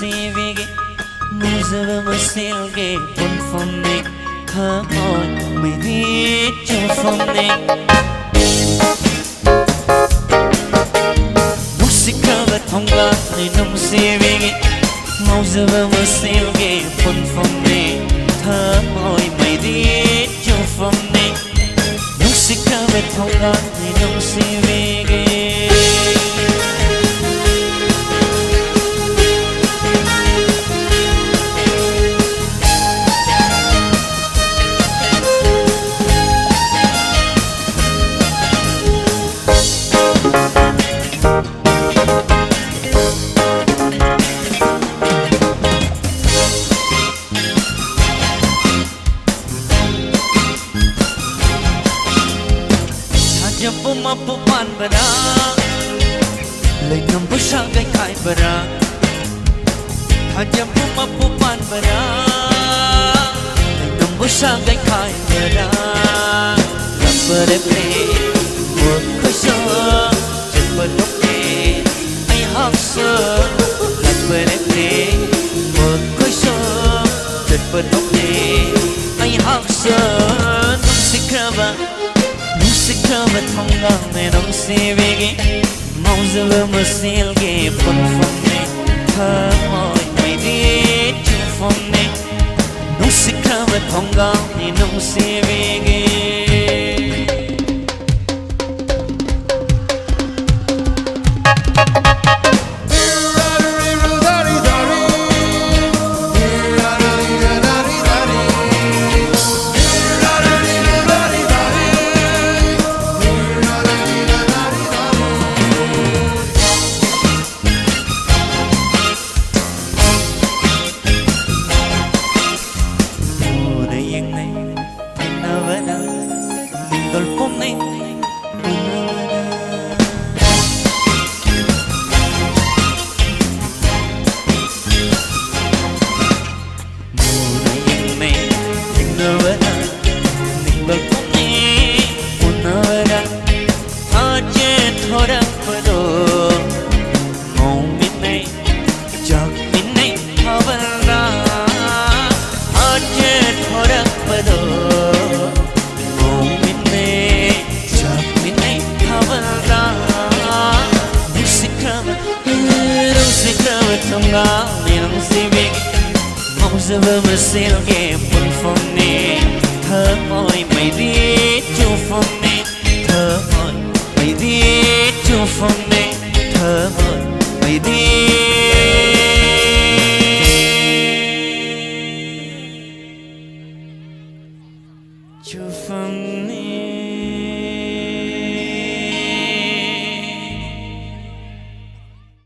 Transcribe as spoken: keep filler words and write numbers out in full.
ꯅꯨꯡꯁꯤꯕꯤꯒꯤ ꯉꯥꯎꯖꯕ ꯃꯁꯦꯜꯒꯤ ꯄꯨꯟꯐꯝꯅꯤ, ꯊꯃꯣꯏ ꯃꯩꯔꯤ ꯆꯨꯐꯝꯅꯤ꯫ ꯅꯨꯡꯁꯤꯈ꯭ꯔꯕ ꯊꯣꯡꯒꯥꯜꯅꯤ ꯅꯨꯡꯁꯤꯕꯤꯒꯤ ꯉꯥꯎꯖꯕ ꯃꯁꯦꯜꯒꯤ ꯄꯨꯟꯐꯝꯅꯤ, ꯊꯃꯣꯏ ꯃꯩꯔꯤ ꯆꯨꯐꯝꯅꯤ꯫ ꯅꯨꯡꯁꯤꯈ꯭ꯔꯕ ꯊꯣꯡꯒꯥꯜꯅꯤ ꯅꯨꯡꯁꯤꯕꯤꯒꯤ꯫ ꯊꯥꯖꯕ ꯃꯄꯨ ꯄꯥꯟꯕꯔꯥ, ꯂꯩꯉꯝꯕ ꯁꯥꯒꯩ ꯈꯥꯏꯕꯔꯥ? ꯊꯥꯖꯕ ꯃꯄꯨ ꯄꯥꯟꯕꯔꯥ, ꯂꯩꯉꯝꯕ ꯁꯥꯒꯩ ꯈꯥꯏꯕꯔꯥ? ꯂꯞꯄ ꯂꯦꯞꯂꯦ ꯃꯈꯣꯏꯁꯨ, ꯆꯠꯄ ꯇꯣꯛꯂꯦ ꯑꯩꯍꯥꯛꯁꯨ꯫ ꯂꯞꯄ ꯂꯦꯞꯂꯦ ꯃꯈꯣꯏꯁꯨ, ꯆꯠꯄ ꯇꯣꯛꯂꯦ ꯑꯩꯍꯥꯛꯁꯨ꯫ ꯅꯨꯡꯁꯤꯈ꯭ꯔꯕ, ꯅꯨꯡꯁꯤꯈ꯭ꯔꯕ ꯊꯣꯡꯒꯥꯜꯅꯦ ꯅꯨꯡꯁꯤꯕꯤꯒꯤ ꯉꯥꯎꯖꯕ ꯃꯁꯦꯜꯒꯤ ꯄꯨꯟꯐꯝꯅꯤ, ꯊꯃꯣꯏ ꯃꯩꯔꯤ ꯆꯨꯐꯝꯅꯤ꯫ ꯅꯨꯡꯁꯤꯈ꯭ꯔꯕ ꯊꯣꯡꯒꯥꯜꯅꯤ ꯅꯨꯡꯁꯤꯕꯤꯒꯤ꯫ ꯃꯨꯅ ꯌꯦꯡꯅꯩ ꯊꯦꯡꯅꯕꯗ, ꯃꯤꯡꯗꯣꯜ ꯄꯨꯝꯅꯩ ꯎꯅꯕꯗ꯫ ꯃꯨꯅ ꯌꯦꯡꯅꯩ ꯊꯦꯡꯅꯕꯗ, ꯃꯤꯡꯗꯣꯜ ꯄꯨꯝꯅꯩ ꯎꯅꯕꯗ꯫ ꯊꯥꯖ ꯊꯣꯔꯛꯄꯗꯣ ꯉꯥꯎꯃꯤꯟꯅꯩ, ꯆꯥꯛꯃꯤꯟꯅꯩ꯫ ꯃꯁꯦꯜꯒꯤ ꯄꯨꯟꯐꯝꯅꯤ, ꯊꯃꯣꯏ ꯃꯩꯔꯤ ꯆꯨꯐꯝꯅꯤ, ꯊꯃꯣꯏ ꯃꯩꯔꯤ ꯆꯨꯐꯝꯅꯤ, ꯊꯃꯣꯏ ꯃꯩꯔꯤ